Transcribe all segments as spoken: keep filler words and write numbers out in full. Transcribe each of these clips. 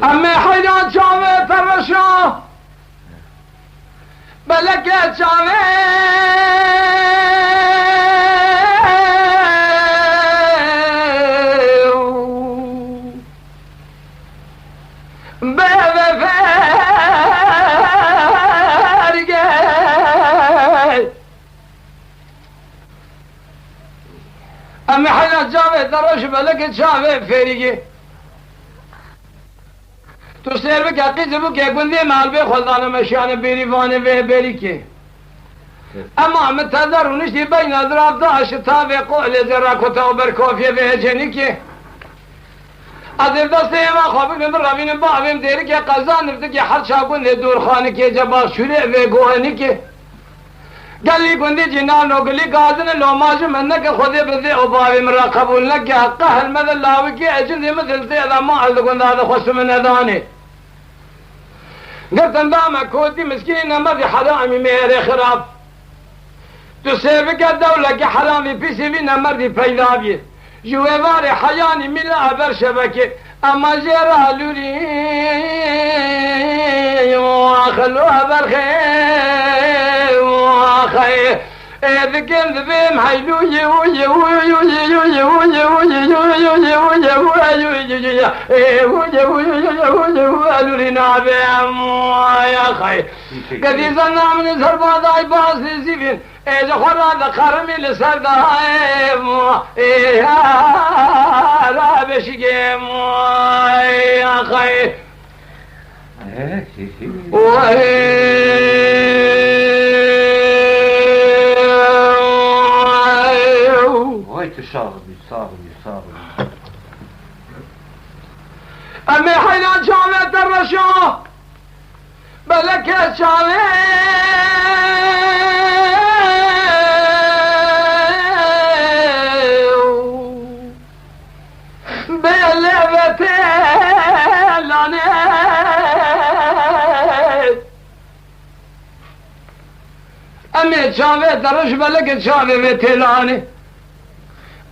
Em ê heyran çavê te reşa, beleke çavê bê veferge. Em ê heyran çavê te reşa, beleke çavê fêrîgê. Tu sêr bike, qîz û bûkê gundê me, helbê xwe zane meşiyane bêrîvanê vê bêrîkê. Ema min tezer û niştî beyna zirav da şitavê qolê zerra kota û berkofiyê vê hecênikê. Ez ê destê êva xwe bigrim, birevînim bavêm dêrikê, qeza niftikê, herça gundê dûrxanikê, cebal şûrê vê gohenikê. Gelî gundî cînan û gilî gazin e, loma ji min neke, Xwedê bi zê û bavê min re qebûl neke. Qehil me de lawikê, e cindê min dil tê de ma, ez li gunda de xwe simi nedanê. Girtin da me kotî, miskînî nemerdî heramî mêrê xirab. Tu sêr bike dewleke heramî pîsî vî nemerdî peyda bî. Ji wê varê heyanî mîle eber şebekê, ema jê re lûrî, ax, lo eber xê, ax, ê dikin dibêm heylû, yê, yê, lûrî nabêm, ay, ax. Gedî zana min zer baday bazê zîvîn. Ê ji xwe re dixerimî li ser dayê, ê, ra beşîgê, ê, axayê. Vay, tu sax bî, sax bî, sax bî. Em ê heyran çavê te reşa. Beleke çavê bê lê ve têlanê. Em ê çavê te reş, beleke çavê vê têlanê.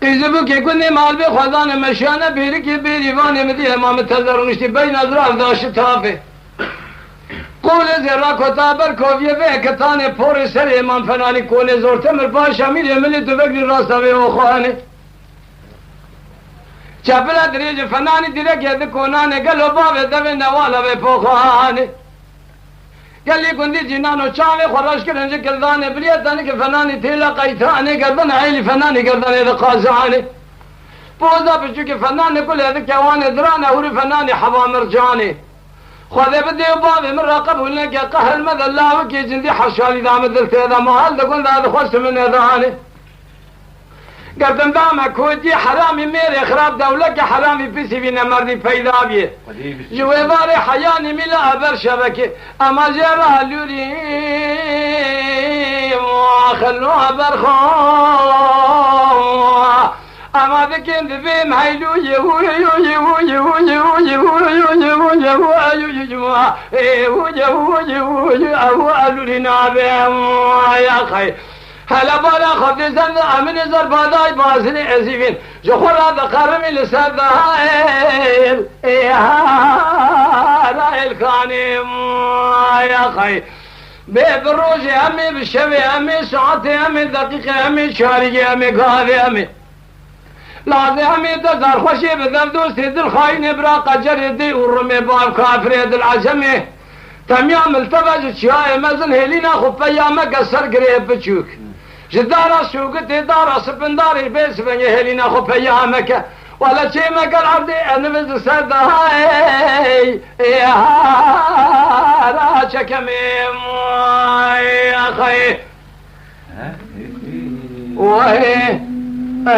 Qîzibûkê gundê me helbê xwe zane meşiyane bêrikê bêrîvanê min dî hema min tezer rûniştî beyna zirav da şitavê. Qolê zêra kota ber koviyê vê ketanê porê serê hêman fenanî konê zor temir paşa mîrê milê tu vegrî rasta vê oxanê. Çepile dirêjê fenanî direk yê di konanê gelo bavê devê newala vê poxanê. Gelî gundî cînan û çavê xwe reş kirin ji kildanê, biliyê tenike fenanî têla qeytanê, gerdan eylî fenanî gerdanê di qazanê. Poza piçûkê fenanê kulê di kewanê dirane hûrî fenanî heva mircanê. Xwedê bi dê û bavê min re qebûl neke, qehil me de lawikê cindî heşalî da min dil tê de, ma hel de gunda dixwest min nêdanê. Gerdim dame kotî heramî mêrê xirab dewleke heramî pîsî vî nemerdî peyda bîye. Ji wê varê heyanî mîle eber şebekê. Ema jê re lûrî xelo eber xo. Ema dikin dibêm heylû yê wû yê wû yê wû yê wû yê wû yê wû yê wû yê wû yê wû yê wû yê wû yê wû yê wû yê wû yê wû yê wû elûrî nabêm ya xey. Hele bala xwe tê zend, emin ê zer badayî bazinê ezîvîn. Ji xwe re dixerimî li ser dahayê, ê ha, ra êlkanê, ay, axay. Bê bi rojê em ê, bi şevê em ê, saetê em ê, deqîqê em ê, çarîgê em ê, gavê em ê. Lazê em ê, de zarxweşê, bi derdostê, dil xayînê, bira qecerê, dê û rimê, bav kafirê, dil ecemê. Temiya miltebe ji çiyayê mezin hêlîna xwe peya meke ser girê piçûk. Ji dara şûgitê dara sipindarê bê sivengê hêlîna xwe peya meke. Wele çê meke erdê enivizî ser dahayê. Ê ha ra çekemê ay axayê. Wahê. Ê.